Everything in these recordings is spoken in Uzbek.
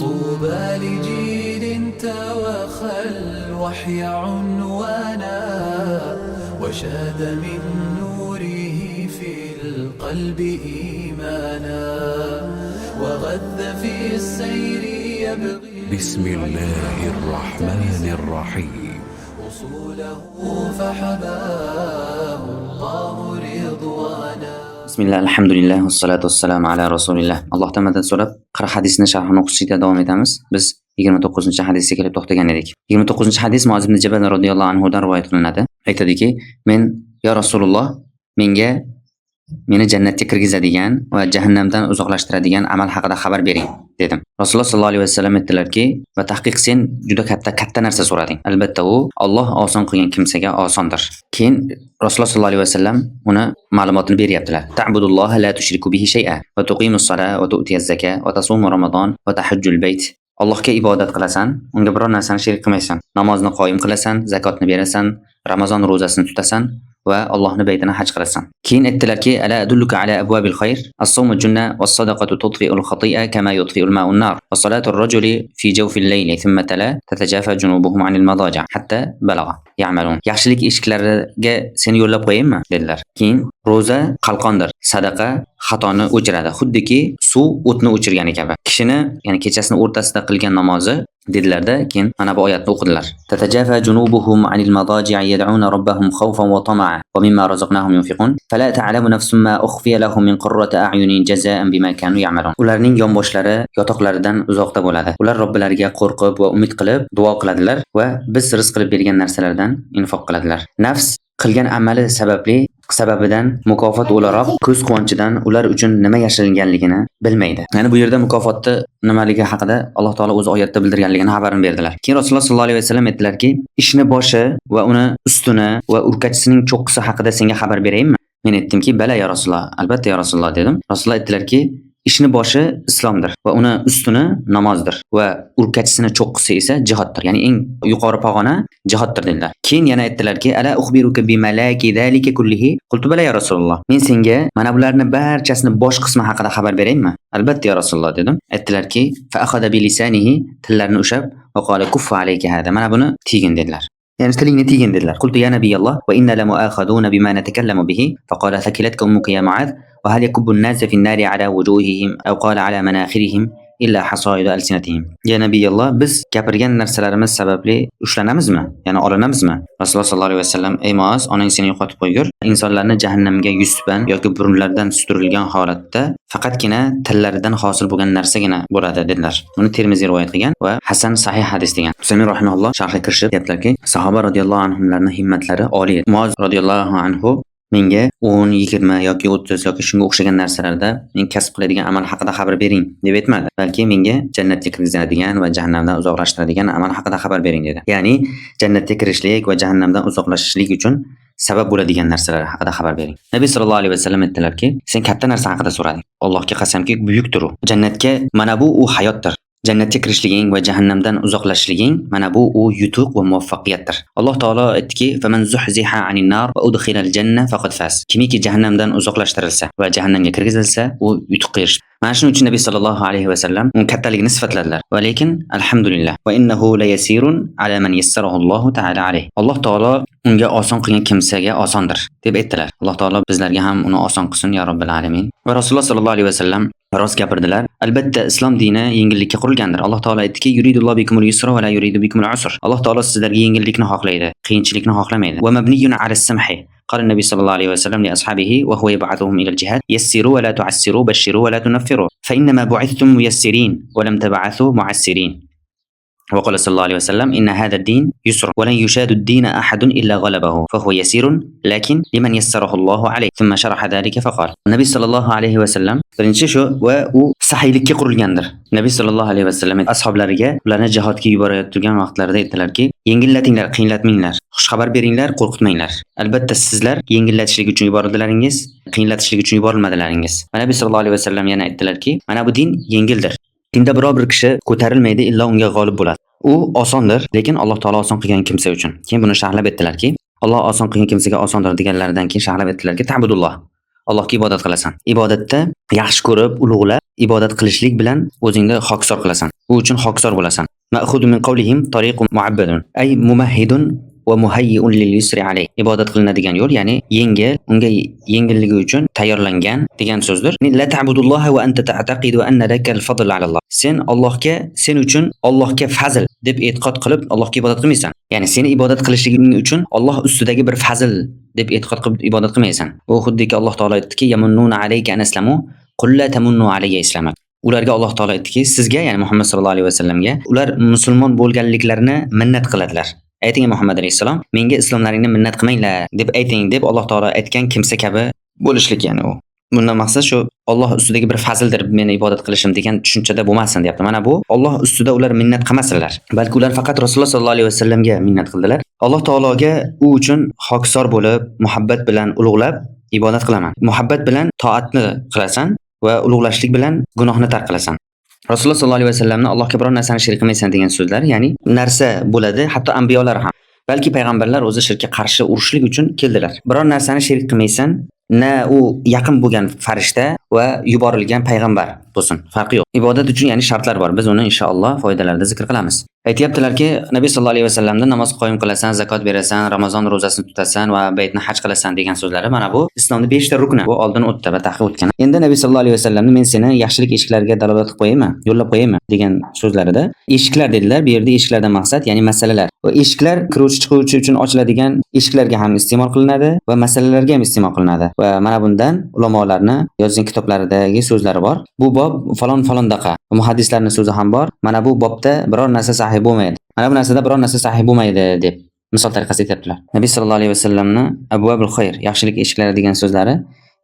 طوبى لجيل تواخى الوحي عنوانا وشاد من نوره في القلب إيمانا وغذ في السير يبغي بسم الله الرحمن الرحيم. وصوله فحباه الله رضوانا. Bismillah, alhamdulillah, vassalotu vassalamu ala rasulillah. Allohdan madad so'rab, 40 hadisni sharhini o'qishda davom etamiz. Biz 29-hadisga kelib to'xtagan edik. 29-hadis Muoz ibn Jabal radhiyallohu anhu dan rivoyat qilinadi. Aytadiki, men ya Rasululloh, menga meni jannatga kirgizadigan va jahannamdan uzoqlashtiradigan amal haqida xabar bering, dedim. Rasululloh sollallohu alayhi vasallam aytdilarki, va tahqiq sen juda katta katta narsa so'rading. Albatta u Alloh oson qilgan kimsaga osondir. Keyin Rasululloh sollallohu alayhi vasallam uni ma'lumotini beryaptilar. Ta'budulloha la tushriku bihi shay'a va tuqimus sala va tu'tiyaz zaka va tasumu ramazon va tahajjul bayt. Allohga ibodat qilasan, unga biror narsani sherik qilmaysan. Namozni qoyim qilasan, zakotni berasan, Ramazon ro'zasini tutasan va Allohning baytini haj qilasan. Keyin aytdilarki, ala adulluka ala abwabil khayr? As-sawmu junna was-sadaqatu tudfi'ul khati'a kama yudfi'ul ma'u an-nar. Wa salatu ar-rajuli fi jawfil layli thumma tala tatajafa junubuhum 'anil madaji' hatta balag'a ya'malun. Yaxshilik eshiklariga seni yo'llab qo'yaymi? Dedilar. Keyin ro'za qalqondir, sadaqa xatoni o'chiradi. Xuddiki suv o'tni o'chirgani kabi. Kishini, ya'ni kechasini o'rtasida qilgan namozi dedilarda, keyin mana bu oyatni o'qidilar. Tatajafa junubuhum 'anil madaji'i yad'una robbahum khawfan wa tama'a wa mimma razaqnahum yunfiqun. Fala ta'lamu nafsun ma ukhfiya lahum min qurrati a'yunin jazaa'an bima kanu ya'malun. Ularning yonboshlari yotoqlaridan uzoqda bo'ladi. Ular Robbilariga qo'rqib va umid qilib duo qiladilar va biz rizq qilib bergan narsalardan infoq qiladilar. Nafs qilgan amali sababli sababidan mukofot o'laroq ko'z quvonchidan ular uchun nima yashiringanligini bilmaydi. Ya'ni bu yerda mukofotni nimaligi haqida Alloh taolo o'zi oyatda bildirganligini xabarini berdilar. Keyin Rasululloh sollallohu alayhi vasallam aytdilarki, ishni boshi va uni ustuni va urkachisining cho'qqisi haqida senga xabar beraymi? Men aytdimki, bala ya Rasululloh, albatta ya Rasululloh dedim. Rasululloh aytdilarki, ishni boshi islomdir va uni ustuni namozdir va urkachisini cho'qqisi esa jihoddir. Ya'ni eng yuqori pog'ona jihoddir dedilar. Keyin yana aytdilarki, ala ukhbiruka bi malaki zalika kullihi? Qultu bala ya Rasululloh. Men senga mana bularni barchasini bosh qismi haqida xabar beraymi? Albatta ya Rasululloh dedim. Aytdilarki, fa akhadha bi lisanihi, tillarini ushab va qala kuffa alayka hada. Mana buni tiygin dedilar. Ya'ni tilingni tiygin dedilar. Qultu ya nabiyalloh va inna lamu'akhaduna bima natakallamu bihi. Faqala thakilatka ummuka ya Mu'adh wa hal yakubbu an-nasa fi an-nari ala wujuhihim aw qala ala manakhirihim illa hasoidu alsinatihim. Ya nabiyalloh, biz gapirgan narsalarimiz sababli ushlanamizmi? Ya'ni olinamizmi? Rasululloh sollallohu alayhi vasallam, ey Muoz, onang seni yo'qotib qo'ygur. Insonlarni jahannamga yuztuban yoki burunlaridan suturilgan holatda faqatgina tillaridan hosil bo'lgan narsagina bo'ladi dedilar. Buni Termiziy rivoyat qilgan va hasan sahih hadis degan. Usaymin rahimahulloh sharhga kirishib aytdilarki, sahoba radhiyallohu anhumlarning himmatlari oliy. Muoz radhiyallohu anhu menga 10, 20 yoki 30 yoki shunga o'xshagan narsalarda men kasb qiladigan amal haqida xabar bering deb aytmadi. Balki menga jannatga kirgizadigan va jahannamdan uzoqlashtiradigan amal haqida xabar bering dedi. Ya'ni jannatga kirishlik va jahannamdan uzoqlashishlik uchun sabab bo'ladigan narsalar haqida xabar bering. Nabiy sollallohu alayhi vasallam aytdilarki, sen katta narsa haqida so'rading. Allohga qasamki, buyukdir u. Jannatga mana bu u hayotdir. Jannatga kirishliging va jahannamdan uzoqlashishliging mana bu u yutuq va muvaffaqiyatdir. Alloh taolo aytdiki, "Faman zuhziha 'anil nar va udkhilal janna faqad faz." Kimiki jahannamdan uzoqlashtirilsa va jahannamga kirgizilsa, u yutuqqa erishdi. Mana shuning uchun Nabiy sollallohu alayhi vasallam uni kattaligini sifatladilar. Va lekin alhamdulillah va innahu layasirun ala man yassarahu Allohu ta'ala alayh. Alloh taolo unga oson qilgan kimsaga osondir deb aytdilar. Alloh taolo bizlarga ham uni oson qilsin ya robbil alamin. Va Rasululloh sollallohu alayhi vasallam rost gapirdilar. Albatta islom dini yengillikka qurilgandir. Alloh taolo aytdiki, yuridullohu bikumul yusra va la yuridu bikumul usr. Alloh taolo sizlarga yengillikni xohlaydi, qiyinchilikni xohlamaydi. Va mabniyun ala samhi. قال النبي صلى الله عليه وسلم لأصحابه وهو يبعثهم إلى الجهاد: يسروا ولا تعسروا، بشروا ولا تنفروا، فإنما بعثتم ميسرين ولم تبعثوا معسرين. وقال صلى الله عليه وسلم: إن هذا الدين يسر ولن يشاد الدين أحد إلا غلبه، فهو يسير لكن لمن يسره الله عليه. ثم شرح ذلك فقال النبي صلى الله عليه وسلم birinchi shu va u sahiylikka qurilgandir. Nabiy sollallohu alayhi vasallam ashoblariga ularni jihodga yuborayotgan vaqtlarida aytdilarki, yengillatinglar, qiyinlatmanglar, xushxabar beringlar, qo'rqitmanglar. Albatta sizlar yengillatishlik uchun yuborildilaringiz, qiyinlatishlik uchun yuborilmadilaringiz. Va Nabiy sollallohu alayhi vasallam yana aytdilarki, mana bu din yengildir. Dinda biror bir kishi ko'tarilmaydi, illo unga g'olib bo'ladi. U osondir, lekin Alloh taolo oson qilgan kimsa uchun. Keyin buni sharhlab aytdilarki, Alloh oson qilgan kimsaga osondir deganlaridan keyin sharhlab aytdilarki, ta'budulloh. Allohga ibodat qilasan. Ibodatda yaxshi ko'rib, ulug'lab ibodat qilishlik bilan o'zingni hokisor qilasan. U uchun hokisor bo'lasan. Ma'xudun min qawlihim tariqun mu'abbadun, ay mumahhidun va muhayyi'un lil yusri alayh. Ibodat qilinadigan yo'l, ya'ni yengil, unga yengilligi uchun tayyorlangan degan so'zdir. La ta'budulloha va anta ta'taqidu anna lakal fadl ala Alloh. Sen Allohga, sen uchun Allohga fazl deb e'tiqod qilib Allohga ibodat qilmaysan. Ya'ni seni ibodat qilishliging uchun Alloh ustidagi bir fazl deb e'tiqod qilib ibodat qilmaysan. U xuddiki Alloh taolo aytdiki, yamunnuna alayka an aslamu qul la tamunnu alayya islamak. Ularga Alloh taolo aytdiki, sizga, ya'ni Muhammad sallallohu alayhi vasallamga ular musulmon bo'lganliklarini minnat qiladilar. Ayting Muhammad alayhissalom, menga islomlaringni minnat qilmanglar deb ayting deb Alloh taolo aytgan kimsa kabi bo'lishlik, ya'ni u. Bundan maqsad shu Alloh ustidagi bir fazldir meni ibodat qilishim degan tushunchada bo'lmasin deyapti. Mana bu Alloh ustida ular minnat qilmasinlar. Balki ular faqat Rasululloh sallallohu alayhi vasallamga minnat qildilar. Alloh taologa u uchun hokisor bo'lib, muhabbat bilan ulug'lab ibodat qilaman. Muhabbat bilan toatni qilasan va ulug'lashlik bilan gunohni tark qilasan. Rasululloh sallallohu alayhi vasallamni Allohga biror narsani shirik qilmaysan degan so'zlar, ya'ni narsa bo'ladi, hatto anbiyolar ham, balki payg'ambarlar o'zi shirkka qarshi urushlik uchun keldilar. Biror narsani shirik qilmaysan, na u yaqin bo'lgan farishta va yuborilgan payg'ambar bo'lsin, farqi yo'q. Ibodat uchun ya'ni shartlar bor. Biz uni inshaalloh foydalarda zikr qilamiz. Aytyaptilarki, Nabiy sallallohu alayhi vasallamda namoz qoyim qilasan, zakot berasan, Ramazon ro'zasini tutasan va baytni haj qilasan degan so'zlari, mana bu islomda 5 ta rukni. Bu oldin o'tdi va tahqiq o'tgan. Endi Nabiy sallallohu alayhi vasallamni men seni yaxshilik eshiklariga dalolat qilib qo'yaymi, yo'llab qo'yaymi degan so'zlarida eshiklar dedilar. Bu yerda eshiklardan maqsad ya'ni masalalar. Va eshiklar kiruvchi chiquvchi uchun ochiladigan eshiklarga ham iste'mol qilinadi va masalalarga ham iste'mol qilinadi. Va mana bundan ulamolarni yozgan kitoblaridagi so'zlari bor. Bu bob falon falondaqa. Muhaddislarning so'zi ham bor. Mana bu bobda biror narsa sahih bo'lmaydi. Mana bu narsada biror narsa sahih bo'lmaydi deb misol tariqasida aytyaptilar. Nabiy sallallohu alayhi vasallamni abvabul xayr, yaxshilik eshiklari degan so'zlari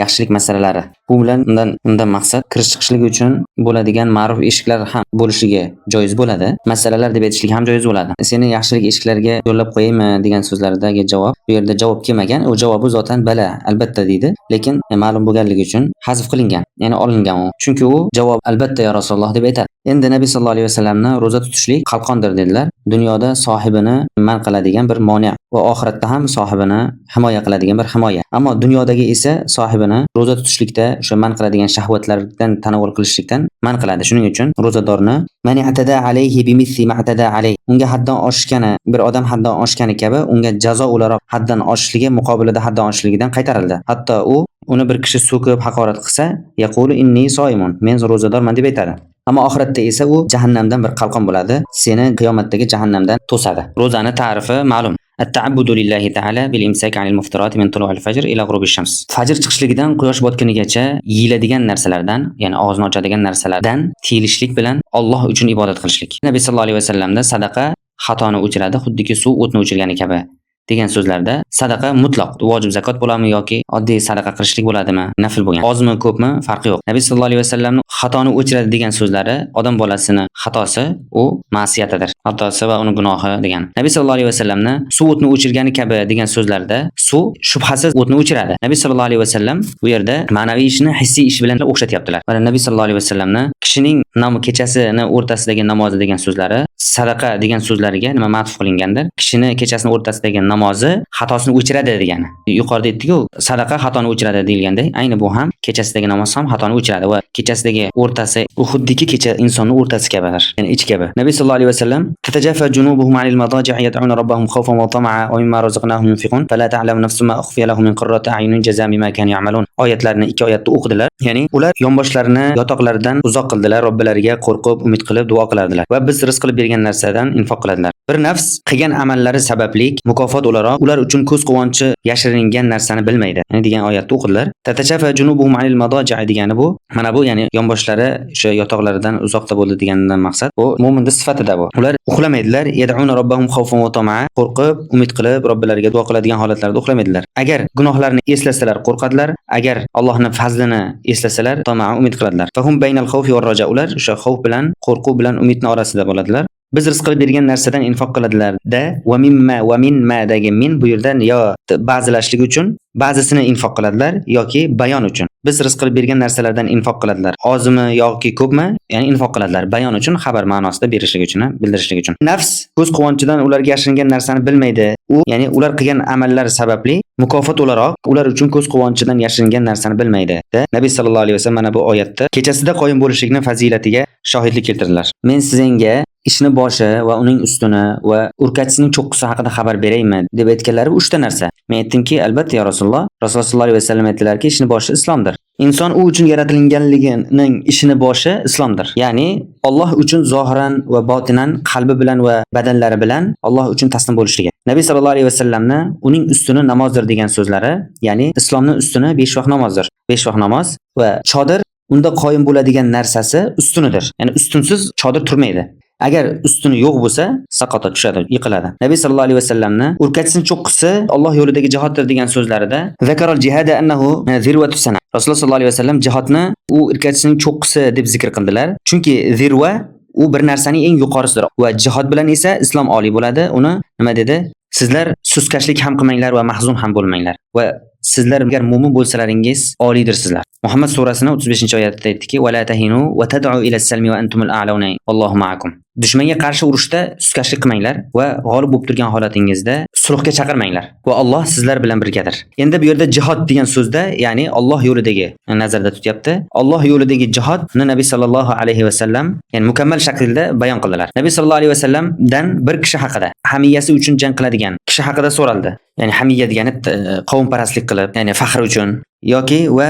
yaxshilik masalalari. Bu bilan undan maqsad kirish chiqishlik uchun bo'ladigan ma'ruf eshiklar ham bo'lishiga joiz bo'ladi. Masalalar deb aytishlik ham joiz bo'ladi. Seni yaxshilik eshiklariga yo'llab qo'yaymi degan so'zlaridagi javob bu yerda javob kelmagan. U javobi zotan bala, albatta deydi, lekin ma'lum bo'lganligi uchun hazf qilingan, ya'ni olingan u. Chunki u javob albatta ya Rasululloh deb aytadi. Endi Nabiy sallallohu alayhi vasallamni ro'za tutishlik qalqondir dedilar. Dunyoda sohibini man qiladigan bir moni va oxiratda ham sohibini himoya qiladigan bir himoya. Ammo dunyodagi esa sohibini ro'za tutishlikda o'sha man qiladigan shahvatlardan tanovul qilishlikdan man qiladi. Shuning uchun ro'zadorni man i'tada alayhi bimithli ma i'tada alayhi, unga haddan oshgani, bir odam haddan oshgani kabi unga jazo o'laroq haddan oshishligi muqobilida haddan oshishligidan qaytarildi. Hatto u uni bir kishi so'kib haqorat qilsa, yaqulu inni soimun, men ro'zadorman deb aytadi. Ammo oxiratda esa u jahannamdan bir qalqon bo'ladi, seni qiyomatdagi jahannamdan to'sadi. Ro'zani ta'rifi ma'lum. At-ta'abbudu lillahi ta'ala bil imsak 'anil muftirati min tulu'il fajr ila g'urubish shams. Fajr chiqishligidan quyosh botgunigacha yeyiladigan narsalardan, ya'ni og'izni ochadigan narsalardan tiyilishlik bilan Alloh uchun ibodat qilishlik. Nabiy sallallohu alayhi vasallamda sadaqa xatoni o'chiradi, xuddiki suv o'tni o'chirgani kabi degan so'zlarda sadaqa mutlaq vojib zakot bo'ladimi yoki oddiy sadaqa qilishlik bo'ladimi, nafl bo'lgan, ozmi ko'pmi farqi yo'q. Nabiy sallallohu alayhi vasallamning xatoni o'chiradi degan so'zlari odam bolasini xatosi u ma'siyatidir, xatosi va uni gunohi degan. Nabiy sallallohu alayhi vasallamni suv o'tni o'chirgani kabi degan so'zlarda suv shubhasiz o'tni o'chiradi. Nabiy sallallohu alayhi vasallam bu yerda ma'naviy ishni hissiy ish bilan o'xshatyaptilar. Mana Nabiy sallallohu alayhi vasallamni kishining kechasini o'rtasidagi namozi degan so'zlari sadaqa degan so'zlariga nima ma'tuf qilingandir? Kishini kechasini o'rtasidagi namozi xatosini o'chiradi degani. Yuqorida aytdik-ku, sadaqa xatoni o'chiradi deyilganda, ayni bu ham kechasidagi namoz ham xatoni o'chiradi va kechasidagi o'rtasi u xuddiki kecha insonning o'rtasi kabidir, ya'ni ichi kabi. Nabiy sallallohu alayhi vasallam tatajafa junubuhum 'anil madaji'i yad'una robbahum khawfan wa tama'a wa mimma razaqnahum yunfiqun fala ta'lamu nafsun ma ukhfiya lahum min qurrati a'yunin jazaa'an bima kanu ya'malun. Oyatlarni ikki oyatda o'qidilar. Ya'ni ular yonboshlarini yotoqlaridan uzoq qildilar, Robbilariga qo'rqib, umid qilib duo qilardilar va biz rizq qilib bergan narsadan infoq qiladilar. Bir nafs qilgan amallari sababli mukofot o'laroq ular uchun ko'z quvonchi yashiringan narsani bilmaydi. Ya'ni degan oyatda o'qidilar. Tatajafa junubuhum 'anil madaji'i degani bu. Mana bu ya'ni yonboshlari o'sha yotoqlaridan uzoqda bo'ldi deganidan maqsad. Bu mo'minning sifatida bu. Ular uxlamaydilar, yad'una robbahum xawfan va tama'a, qo'rqib, umid qilib Robbilariga duo qiladigan holatlarda uxlamaydilar. Agar gunohlarni eslasalar qo'rqadilar, agar Allohning fazlini eslasalar tama'a umid qiladilar. Fahum baynal xawfi var raja, ular o'sha xavf bilan, qo'rquv bilan umidni orasida bo'ladilar. Biz rizq qilib bergan narsadan infoq qiladilar-da va mimma va min ma dagi min bu yerdan yo ba'zilashlik uchun ba'zisini infoq qiladilar yoki bayon uchun. Biz rizq qilib bergan narsalardan infoq qiladilar. Ozmi yoki ko'pmi? Ya'ni infoq qiladilar. Bayon uchun, xabar ma'nosida berishlik uchun, bildirishlik uchun. Nafs ko'z quvonchidan ularga yashiringan narsani bilmaydi. U, ya'ni ular qilgan amallar sababli Mukofot o'laroq ular uchun ko'z quvonchidan yashiringan narsani bilmaydi. Nabiy sallallohu alayhi vasallam mana bu oyatda kechasida qoyim bo'lishlikning fazilatiga shohidlik keltirdilar. Men sizga ishni boshi va uning ustuni va urkachisining cho'qqisi haqida xabar beraymi deb aytganlari bu uchta narsa. Men aytdimki, albatta ya Rasululloh. Rasululloh sollallohu alayhi vasallam aytdilarki, ishni boshi islomdir. Inson u uchun yaratilganligining ishini boshi islomdir. Ya'ni Alloh uchun zohiran va botinan, qalbi bilan va badanlari bilan Alloh uchun taslim bo'lishligi. Nabiy sallallohu alayhi vasallamni uning ustuni namozdir degan so'zlari, ya'ni islomning ustuni 5 vaqt namozdir. 5 vaqt namoz va chodir unda qoyim bo'ladigan narsasi ustunidir. Ya'ni ustunsiz chodir turmaydi. Agar ustuni yo'q bo'lsa, saqota tushadi, yiqiladi. Nabiy sallallohu alayhi vasallamni urkachisining cho'qqisi Alloh yo'lidagi jihoddir degan so'zlarida zakaral jihada annahu zirvatu sana. Rasululloh sollallohu alayhi vasallam jihodni u urkachisining cho'qqisi deb zikr qildilar. Chunki zirva u bir narsaning eng yuqorisidir va jihod bilan esa islom oliy bo'ladi. Uni nima dedi? Sizlar suskashlik ham qilmanglar va mahzun ham bo'lmanglar va sizlar agar mo'min bo'lsalaringiz oliydirsizlar. Muhammad surasining 35-oyatida aytdiki: "Va la tahinu va tad'u ila as-salmi va antumul a'launa vallohu ma'akum." Dushmanga qarshi urushda suskashlik qilmanglar va g'olib bo'lib turgan holatingizda sulhga chaqirmanglar va Alloh sizlar bilan birgadir. Endi bu yerda jihod degan so'zda, ya'ni Alloh yo'lidagi nazarda tutyapti. Alloh yo'lidagi jihodni Nabiy sallallohu alayhi va sallam, ya'ni mukammal shaklda bayon qildilar. Nabiy sallallohu alayhi va sallamdan bir kishi haqida, hamiyasi uchun jang qiladigan kishi haqida so'raldi. Ya'ni hamiya degani qavmparastlik qilib, ya'ni faxr uchun yoki va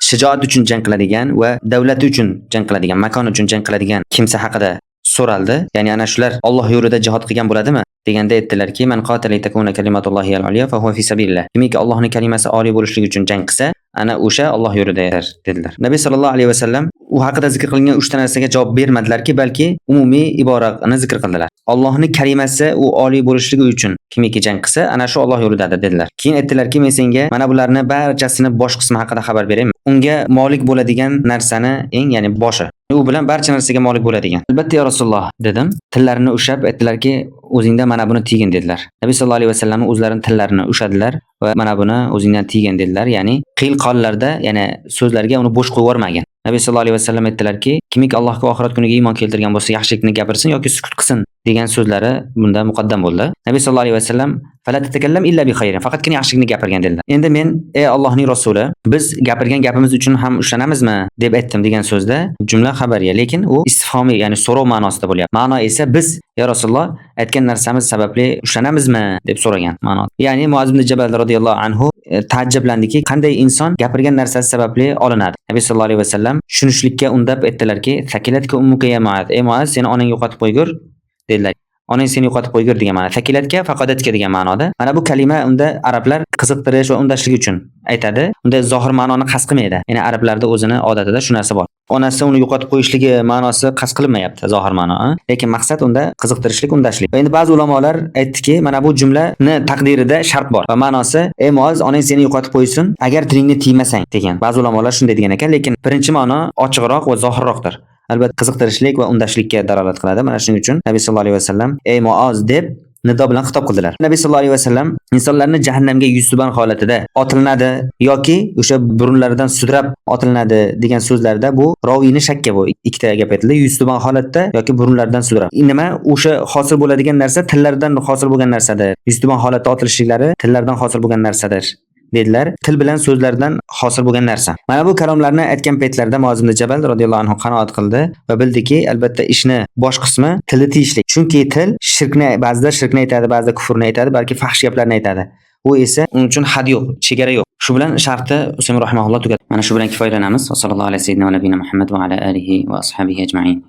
shijoat uchun jang qiladigan va davlati uchun jang qiladigan, makon uchun jang qiladigan kimsa haqida so'raldi. Ya'ni ana shular Alloh yo'lida jihod qilgan bo'ladimi? Deganda aytdilarki, man qatala takuna kalimatullahi al-ulya fa huwa fi sabilillah. Kimiki Allohning kalimasi oliy bo'lishligi uchun jang qilsa, ana o'sha Alloh yo'lidadir dedilar. Nabiy sallallohu alayhi vasallam u haqida zikr qilingan uchta narsaga javob bermadilarki, balki umumiy iborani zikr qildilar. Allohning kalimasi u oliy bo'lishligi uchun kimiki jang qilsa, ana shu Alloh yo'lidadir dedilar. Keyin aytdilarki, men senga mana bularni barchasini bosh qismi haqida xabar beraymi? Unga molik bo'ladigan narsani eng, ya'ni boshi. U bilan barcha narsaga molik bo'ladigan. Albatta ya Rasululloh dedim. Tillarini ushlab aytdilarki, o'zingdan mana buni tiygin dedilar. Nabiy sallallohu alayhi vasallam o'zlarining tillarini ushadilar va mana buni o'zingdan tiygin dedilar. Ya'ni qiyl qollarda, ya'ni so'zlarga uni bo'sh qo'yib yubormagin. Nabiy sallallohu alayhi vasallam aytdilarki, kimiki Allohga va oxirat kuniga iymon keltirgan bo'lsa, yaxshilikni gapirsin yoki sukut qilsin degan so'zlari bunda muqaddam bo'ldi. Nabiy sallallohu alayhi vasallam fala tatakallam illa bi khayrin, faqatgina yaxshilikni gapirgan dedilar. Endi men ey Allohning rasuli, biz gapirgan gapimiz uchun ham ushlanamizmi deb aytdim degan so'zda jumla xabariya, lekin u istifhomiy, ya'ni so'rov ma'nosida bo'lyapti. Ma'no esa biz ya Rasululloh aytgan narsamiz sababli ushlanamizmi deb so'ragan ma'no. Ya'ni Muaz ibn Jabal radhiyallohu anhu taajjublandiki, qanday inson gapirgan narsasi sababli olinadi. Nabiy sallallohu alayhi vasallam tushunishlikka undab aytdilarki, "Sakilatka ummuka ya Muaz." Ey Muaz, seni onang yo'qotib qo'ygur dedilar. Onang seni yo'qotib qo'ygur degan ma'no. Sakilatka faqadatka degan ma'noda. Mana bu kalima unda arablar qiziqtirish va undashlik uchun aytadi. Unda zohir ma'noni qasd qilmaydi. Ya'ni arablarda o'zini odatida shu narsa bor. Onasi uni yo'qotib qo'yishligi ma'nosi qasd qilinmayapti, zohir ma'no. Lekin maqsad unda qiziqtirishlik, undashlik. Va endi ba'zi ulamolar aytdiki, mana bu jumlani taqdirida shart bor. Va ma'nosi, ey Muoz, onang seni yo'qotib qo'ysin, agar tilingni tiymasang degan. Ba'zi ulamolar shunday degan ekan, lekin birinchi ma'no ochiqroq va zohirroqdir. Albatta qiziqtirishlik va undashlikka dalolat qiladi. Mana shuning uchun Nabiy sallallohu alayhi vasallam ey Muoz deb nido bilan xitob qildilar. Nabiy sallallohu alayhi vasallam insonlarni jahannamga yuztuban holatida otilinadi yoki o'sha burunlaridan sudrab otilinadi degan so'zlarda bu roviyni shakka, bu ikkita gap aytildi. Yuztuban holatda yoki burunlaridan sudrab. Nima o'sha hosil bo'ladigan narsa tillaridan hosil bo'lgan narsadir. Yuztuban holatda otilishliklari tillardan hosil bo'lgan narsadir dedilar. Til bilan so'zlardan hosil bo'lgan narsa. Mana bu kalomlarni aytgan paytlarida Muoz ibn Jabal radhiyallohu anhu qanoat qildi va bildiki, albatta ishni bosh qismi tilni tiyishlik. Chunki til shirkni, ba'zida shirkni aytadi, ba'zida kufrni aytadi, balki fahsh gaplarni aytadi. U esa uning uchun had yo'q, chegara yo'q. Shu bilan sharti Usaymin rahimahulloh tugatdi. Mana shu bilan kifoyalanamiz. Va sallallohu alayhi sayyidina va nabiyina Muhammad va ala alihi va ashabihi ajma'in.